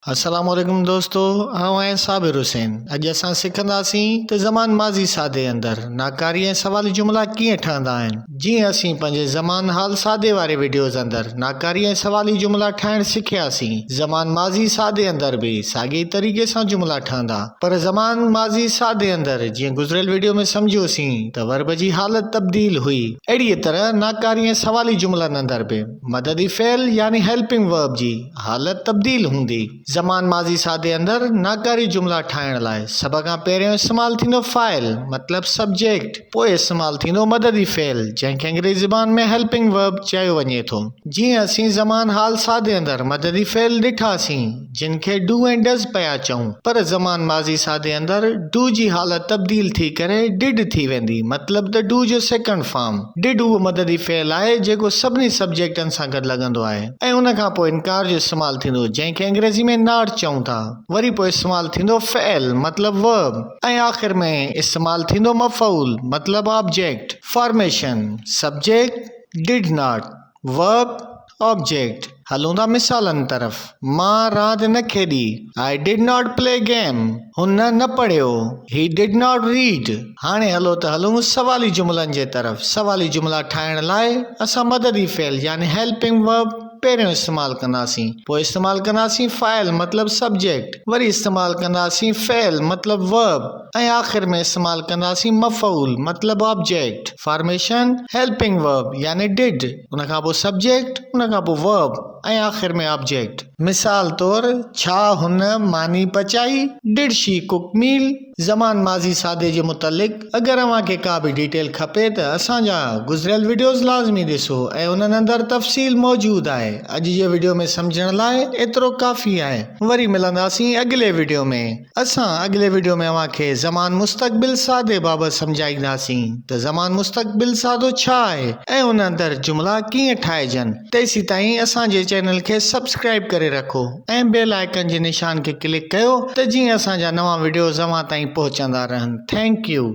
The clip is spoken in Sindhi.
السلام عليڪم دوستو آئون آهيان صابر حسين اڄ اسان سکنداسين ته زمان ماضي سادي اندر ناڪاري ۽ سوالي جملا ڪيئن ٺهندا آهن جيئن اسين پنهنجي زمان حال سادي واري وڊيوز اندر ناڪاري ۽ سوالي جملا ٺاهڻ سکياسين زمان ماضي سادي اندر به ساڳئي طريقي سان جملا ٺهندا پر زمان ماضي سادي اندر جيئن گذريل وڊيو ۾ سمجهيوسين ته ورب جي حالت تبديل هئي اهڙيء طرح ناڪاري ۽ سوالي جملن اندر به مددي فعل يعني Helping Verb جي حالت تبديل هوندي. زمان ماضي سادي اندر ناڪاري جملا ٺاهڻ لاء سڀ کان پهريون استعمال ٿيندو فاعل مطلب سبجيڪٽ، پوء استعمال ٿيندو مددي فعل جنهن کي انگريزي زبان ۾ Helping Verb چيو وڃي ٿو. جيئن اسين زمان حال سادي اندر مددي فعل ڏٺاسين جن کي Do ۽ Does پيا چئون پر زمان ماضي سادي اندر Do جي حالت تبديل ٿي ڪري Did ٿي ويندي مطلب ته Do جو سيڪنڊ فارم. Did اهو مددي فعل آهي جيڪو سڀني سبجيڪٽن سان گڏ لڳندو آهي. ۽ ان کان پوء انڪار جو استعمال ٿيندو جنهن کي انگريزي ۾ Not چئون ٿا. وري پوء استعمال ٿيندو فعل مطلب Verb ۽ آخر ۾ استعمال ٿيندو مفعول مطلب Object. Formation، Subject، Did not، Verb، Object. هلون ٿا مثالن طرف. مان راند نه کيڏي. I did not play game. هن نه پڙهيو. He did not read. هاڻي هلو ته هلون سوالي جملن جي طرف. سوالي جملا ٺاهڻ لاء اسان مددي فعل يعني Helping Verb پهريون استعمال ڪنداسين، پوء استعمال ڪنداسين فاعل مطلب Subject، وري استعمال ڪنداسين فعل مطلب Verb ۽ آخر ۾ استعمال ڪنداسين مفعول مطلب Object. Formation، Helping Verb يعني Did، ان کان پوء Subject، ان کان پوء Verb ۽ آخر ۾ Object. مثال طور، ڇا هن ماني پچائي؟ Did she cook meal؟ زمان ماضي سادي جي متعلق اگر اوهان کي ڪا به ڊيٽيل کپي ته اسان جا گذريل وڊيوز لازمي ڏسو ۽ انهن اندر تفصيل موجود آهي. اڄ جي وڊيو ۾ سمجهڻ لاء ايترو ڪافي آهي. وري ملنداسين اڳلي وڊيو ۾. اسان اڳلي وڊيو ۾ اوهان کي زمان مستقبل سادي بابت سمجهائينداسين ته زمان مستقبل سادو ڇا آهي ۽ ان اندر جملا ڪيئن ٺاهجن. تيسيتائين اسان جي چينل کي سبسڪرائيب ڪري رکو. ۽ بيل آئيڪن جي نشان کي ڪلڪ ڪيو ته جيئن اسان جا نوان وڊيوز اوهان تائين پهچندا رهن thank you.